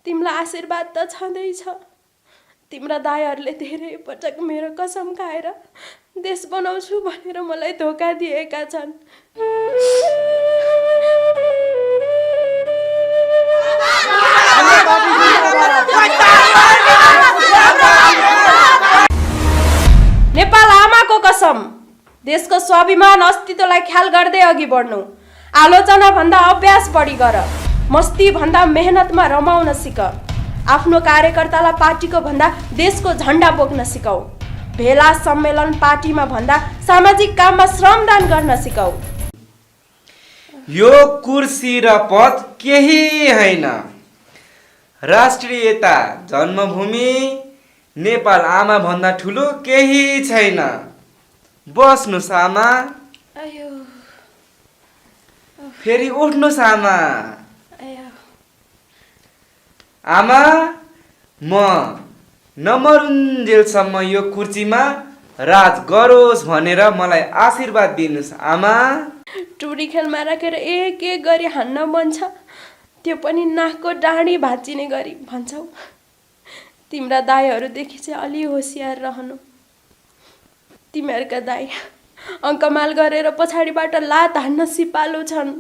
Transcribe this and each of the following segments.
तिमीलाई आशीर्वाद त छँदैछ। तिम्रा दाइहरूले धेरै पटक मेरो कसम खाएर देश बनाउँछु भनेर मलाई धोका दिएका छन्। नेपाल आमाको कसम, देशको स्वाभिमान अस्तित्वलाई ख्याल गर्दै अघि बढ्नु। आलोचना भन्दा अभ्यास बढी गर। मस्ती भन्दा मेहनतमा रमाउन सिक। आफ्नो कार्यकर्तालाई पार्टीको भन्दा देशको झण्डा बोक्न सिकाऊ। भेला सम्मेलन पार्टीमा भन्दा सामाजिक काममा श्रमदान गर्न सिकाऊ। यो कुर्सी र पद केही होइन, राष्ट्रियता जन्मभूमि नेपाल आमा भन्दा ठुलो केही छैन। बस्नुस् आमा, फेरि उठ्नुस् आमा। आमा, म नमरुन्जेलसम्म यो कुर्सीमा राज गरोस् भनेर मलाई आशीर्वाद दिनुस् आमा। टुरी खेलमा राखेर एक एक गरी हान्न मन छ, त्यो पनि नाकको डाँडी भाँचिने गरी भन्छौ। तिम्रा दाइहरूदेखि चाहिँ अलि होसियार रहनु। तिमीहरूका दाइ अङ्कमाल गरेर पछाडिबाट लात हान्न सिपालु छन्।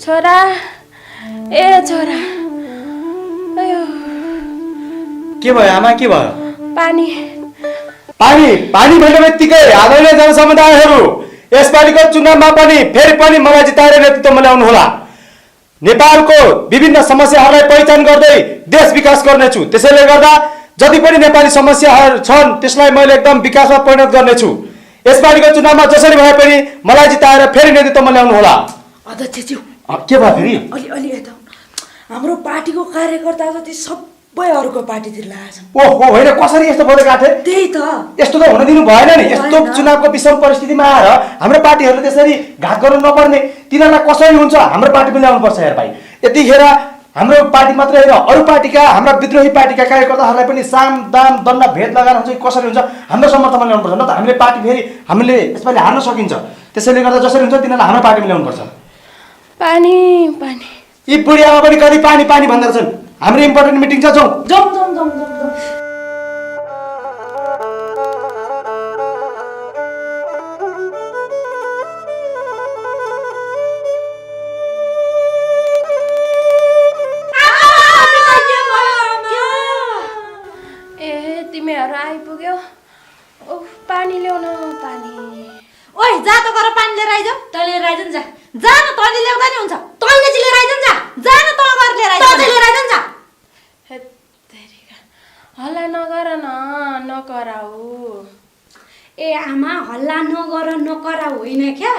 छोरा, ए छोरा, के भयो आमा, के भयो? पानी पानी पानी भन्ने बित्तिकै आदरणीय जनसमुदायहरू, यसपालिको चुनावमा पनि फेरि पनि मलाई जिताएर नेतृत्वमा ल्याउनु होला। नेपालको विभिन्न समस्याहरूलाई पहिचान गर्दै देश विकास गर्नेछु। त्यसैले गर्दा जति पनि नेपाली समस्याहरू छन् त्यसलाई मैले एकदम विकासमा परिणत गर्नेछु। यसपालिको चुनावमा जसरी भए पनि मलाई जिताएर फेरि नेतृत्वमा ल्याउनु होला। अध्यक्षज्यू, के भयो फेरि? अलि यता हाम्रो पार्टीको कार्यकर्ता जति सबै अरूको पार्टीतिर लागेछन्। ओहो, होइन, कसरी यस्तो बोलेको थिए? त्यही त, यस्तो त हुन दिनु भएन नि। यस्तो चुनावको विषम परिस्थितिमा आएर हाम्रो पार्टीहरूले त्यसरी घात गर्नु नपर्ने। तिनीहरूलाई कसरी हुन्छ, हाम्रो पार्टी पनि ल्याउनुपर्छ हेर भाइ। यतिखेर हाम्रो पार्टी मात्रै होइन, अरू पार्टीका, हाम्रा विद्रोही पार्टीका कार्यकर्ताहरूलाई पनि साम दाम दण्ड भेद लगाएर हुन्छ कि कसरी हुन्छ हाम्रो समर्थनमा ल्याउनुपर्छ। न त हामीले पार्टी फेरि हामीले यसपालि हार्न सकिन्छ। त्यसैले गर्दा जसरी हुन्छ तिनीहरूलाई हाम्रो पार्टीमा ल्याउनुपर्छ। पानी पानी, यी बुढियामा पनि कति पानी पानी भन्दा छन्। हाम्रो इम्पोर्टेन्ट मिटिङ छ, जाउँ। ए तिमीहरू आइपुग्यो? ओह, पानी ल्याउन। पानी। ओइ, जा त गर पानी लिएर आइज। तैँले लिएर आइज नि, जा जा न, तैँले ल्याउँदा नि हुन्छ। तैँले चाहिँ लिएर आइज नि, जा न, तँ गएर लिएर आइज, तँ लिएर आइज नि, जा। हल्ला नगर न, नकराऊ। ए आमा, हल्ला नगर नकरा होइन क्या।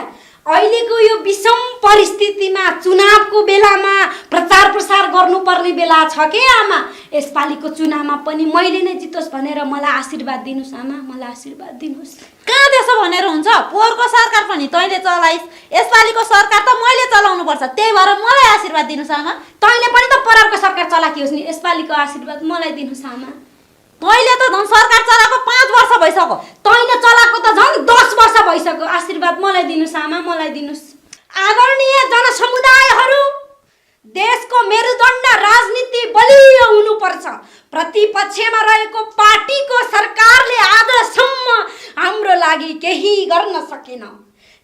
अहिलेको यो विषम परिस्थितिमा चुनावको बेलामा प्रचार प्रसार गर्नुपर्ने बेला छ के आमा। यसपालिको चुनावमा पनि मैले नै जितोस् भनेर मलाई आशीर्वाद दिनुस् आमा, मलाई आशीर्वाद दिनुस्। कहाँ त्यसो भनेर हुन्छ? पोहोरको सरकार पनि तैँले चलाइस्, यसपालिको सरकार त मैले चलाउनु पर्छ। त्यही भएर मलाई आशीर्वाद दिनुस् आमा। तैँले पनि त पोहोरको सरकार चलाकी होस् नि, यसपालिको आशीर्वाद मलाई दिनुस् आमा। मैले त झन् सरकार चलाएको 5 वर्ष भइसक्यो। तैँले चलाएको त झन् 10 वर्ष भइसक्यो। आशीर्वाद मलाई दिनुस् आमा, मलाई दिनुस्। आदरणीय जनसमुदायहरू, देशको मेरुदण्ड राजनीति बलियो हुनुपर्छ। प्रतिपक्षमा रहेको पार्टीको सरकारले आजसम्म हाम्रो लागि केही गर्न सकेन।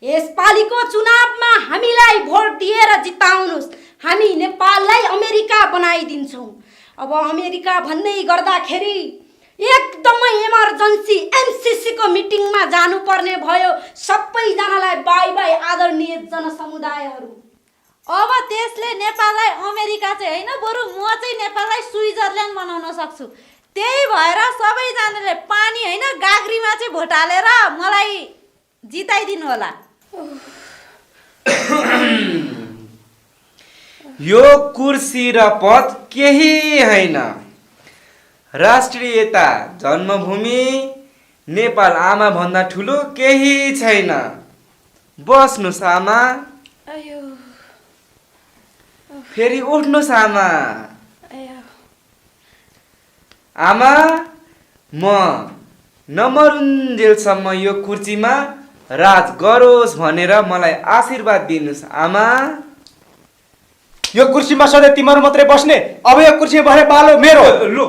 यसपालिको चुनावमा हामीलाई भोट दिएर जिताउनुस्। हामी नेपाललाई अमेरिका बनाइदिन्छौँ। अब अमेरिका भन्दै गर्दाखेरि एकदमै इमर्जेन्सी एमसिसीको मिटिङमा जानुपर्ने भयो। सबैजनालाई बाई बाई आदरणीय जनसमुदायहरू। अब त्यसले नेपाललाई अमेरिका चाहिँ होइन, बरु म चाहिँ नेपाललाई स्विजरल्यान्ड बनाउन सक्छु। त्यही भएर सबैजनाले पानी होइन, गाग्रीमा चाहिँ भोट हालेर मलाई जिताइदिनु होला। यो कुर्सी र पद केही होइन, राष्ट्रियता जन्मभूमि नेपाल आमा भन्दा ठुलो केही छैन। बस्नुस् आमा, आयो। फेरि उठ्नुस् आमा। आमा म नमरुन्जेलसम्म यो कुर्सीमा राज गरोस् भनेर मलाई आशीर्वाद दिनुस् आमा। यो कुर्सीमा सधैँ तिमीहरू मात्रै बस्ने, अब यो कुर्सीमा बस्ने पालो मेरो। लु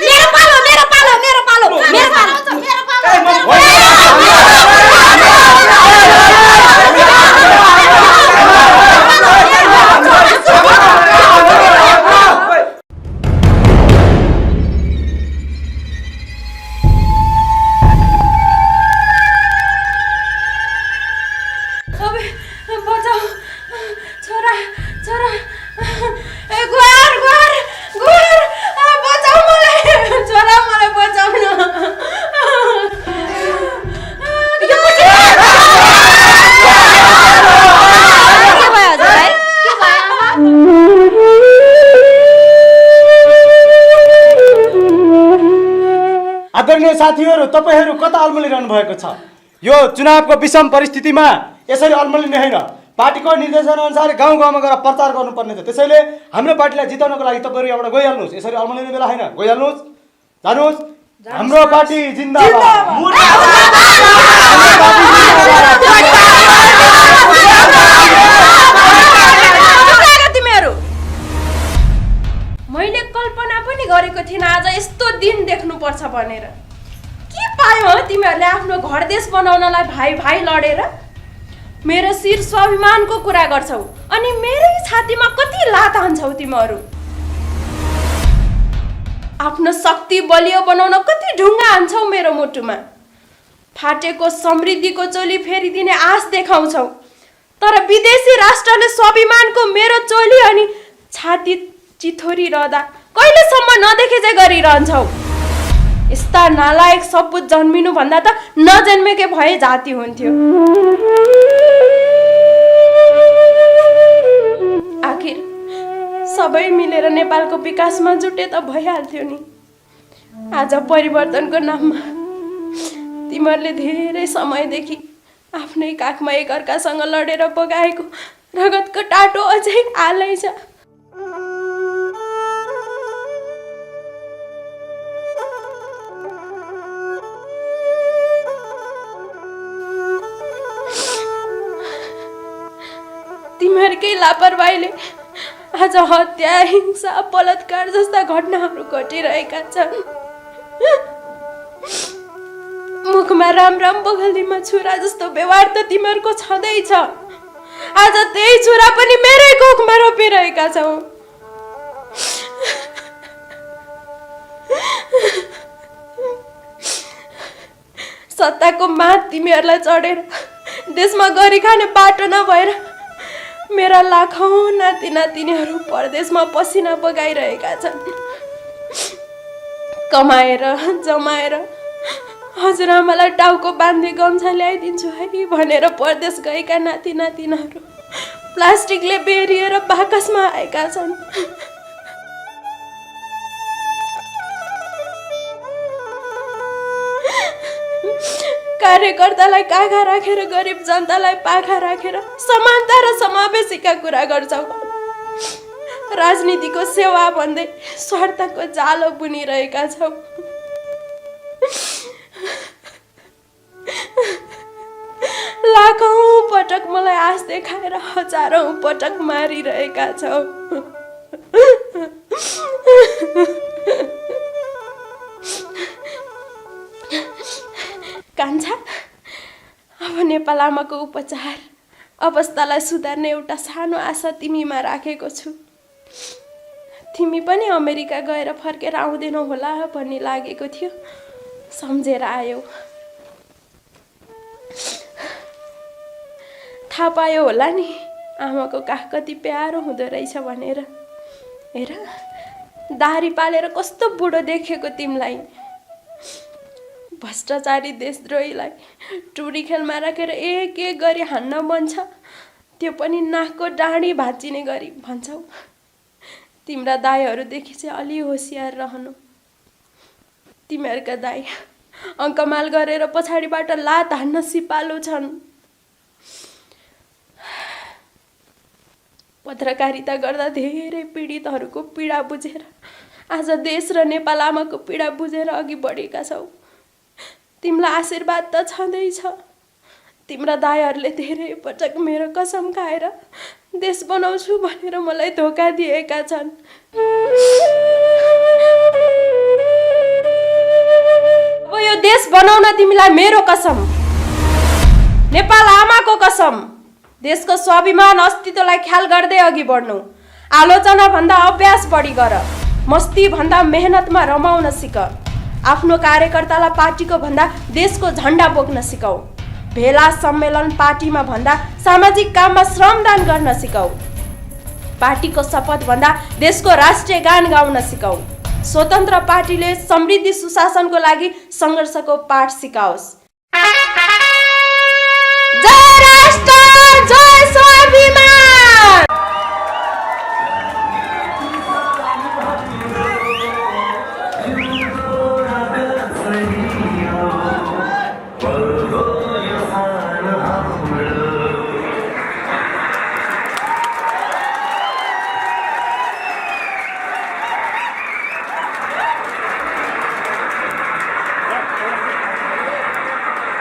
मेरो पालो मेरो पालो मेरो पालो मेरो पालो मेरो पालो बचाऊ छोरा छोरा गुहार गुहार गुहार बचाऊ मलाई छोरा मलाई बचाऊ न। के भयो हजुरलाई? के भयो आमा? आदरणीय साथीहरू, तपाईँहरू कता अल्मलिरहनु भएको छ? यो चुनावको विषम परिस्थितिमा यसरी अल्मलिने होइन। पार्टीको निर्देशन अनुसार गाउँ गाउँमा गएर प्रचार गर्नुपर्ने छ। त्यसैले हाम्रो पार्टीलाई जिताउनको लागि तपाईँहरू यहाँबाट गइहाल्नुहोस्। यसरी अल्मलिने बेला होइन, गइहाल्नुहोस्, जानुहोस्। हाम्रो पार्टी जिन्दाबाद। तिमीहरू मैले कल्पना पनि गरेको थिइनँ आज यस्तो दिन देख्नुपर्छ भनेर। के पायो हो तिमीहरूले आफ्नो घर देश बनाउनलाई भाइ भाइ लडेर? मेरो शिर स्वाभिमानको कुरा गर्छौ अनि मेरै छातीमा कति लात हान्छौ तिमीहरू। आफ्नो शक्ति बलियो बनाउन कति ढुङ्गा हान्छौ मेरो मुटुमा। फाटेको समृद्धिको चोली फेरिदिने आश देखाउँछौ, तर विदेशी राष्ट्रले स्वाभिमानको मेरो चोली अनि छाती चिथोरी रहँदा कहिलेसम्म नदेखे चाहिँ गरिरहन्छौ। यस्ता नालायक सपुत जन्मिनु भन्दा त नजन्मेकै भए जाति हुन्थ्यो। आखिर सबै मिलेर नेपालको विकासमा जुटे त भइहाल्थ्यो नि। आज परिवर्तनको नाममा तिमीहरूले धेरै समयदेखि आफ्नै काखमा एकअर्कासँग लडेर बगाएको रगतको टाटो अझै आलै छ। तिमीहरूकै लापरवाहीले आज हत्या, हिंसा, बलात्कार जस्ता घटनाहरू घटिरहेका छन्। मुखमा राम राम बगल्दीमा छुरा जस्तो व्यवहार त तिमीहरूको छँदैछ। आज त्यही छुरा पनि मेरै कोखमा रोपिरहेका छौ। सत्ताको मात तिमीहरूलाई चढेर देशमा गरी खाने बाटो नभएर मेरा लाखौँ नाति नातिनीहरू परदेशमा पसिना बगाइरहेका छन्। कमाएर जमाएर हजुरआमालाई टाउको बाँध्ने गम्छा ल्याइदिन्छु है भनेर परदेश गएका नाति नातिनीहरू प्लास्टिकले बेरिएर बाकसमा आएका छन्। कार्यकर्तालाई काखा राखेर गरिब जनतालाई पाखा राखेर समानता र समावेशीका कुरा गर्छौ। राजनीतिको सेवा भन्दै स्वार्थको जालो बुनिरहेका छौ। लाखौँ पटक मलाई आश देखाएर हजारौँ पटक मारिरहेका छौ। कान्छा, अब नेपाल आमाको उपचार अवस्थालाई सुधार्ने एउटा सानो आशा तिमीमा राखेको छु। तिमी पनि अमेरिका गएर फर्केर आउँदैनौ होला भन्ने लागेको थियो, सम्झेर आयौ। थाहा पायो होला नि आमाको काख कति प्यारो हुँदो रहेछ भनेर। हेर, दाह्री पालेर कस्तो बुढो देखेको तिमीलाई। भ्रष्टाचारी देशद्रोहीलाई टुरी खेलमा राखेर एक एक गरी हान्न मन छ, त्यो पनि नाकको डाँडी भाँचिने गरी भन्छौ। तिम्रा दाईहरूदेखि चाहिँ अलि होसियार रहनु। तिमीहरूका दाई अङ्कमाल गरेर पछाडिबाट लात हान्न सिपालु छन्। पत्रकारिता गर्दा धेरै पीडितहरूको पीडा बुझेर आज देश र नेपाल आमाको पीडा बुझेर अघि बढेका छौ। तिमीलाई आशीर्वाद त छँदैछ। तिम्रा दाइहरूले धेरै पटक मेरो कसम खाएर देश बनाउँछु भनेर मलाई धोका दिएका छन्। अब यो देश बनाउन तिमीलाई मेरो कसम, नेपाल आमाको कसम। देशको स्वाभिमान अस्तित्वलाई ख्याल गर्दै अघि बढ्नु। आलोचना भन्दा अभ्यास बढी गर। मस्ती भन्दा मेहनतमा रमाउन सिक। आफ्नो कार्यकर्तालाई पार्टीको भन्दा देशको झन्डा बोक्न सिकाऊ। भेला सम्मेलन पार्टीमा भन्दा सामाजिक काममा श्रमदान गर्न सिकाऊ। पार्टीको शपथ भन्दा देशको राष्ट्रिय गान गाउन सिकाऊ। स्वतन्त्र पार्टीले समृद्धि सुशासनको लागि सङ्घर्षको पाठ सिकाओस्।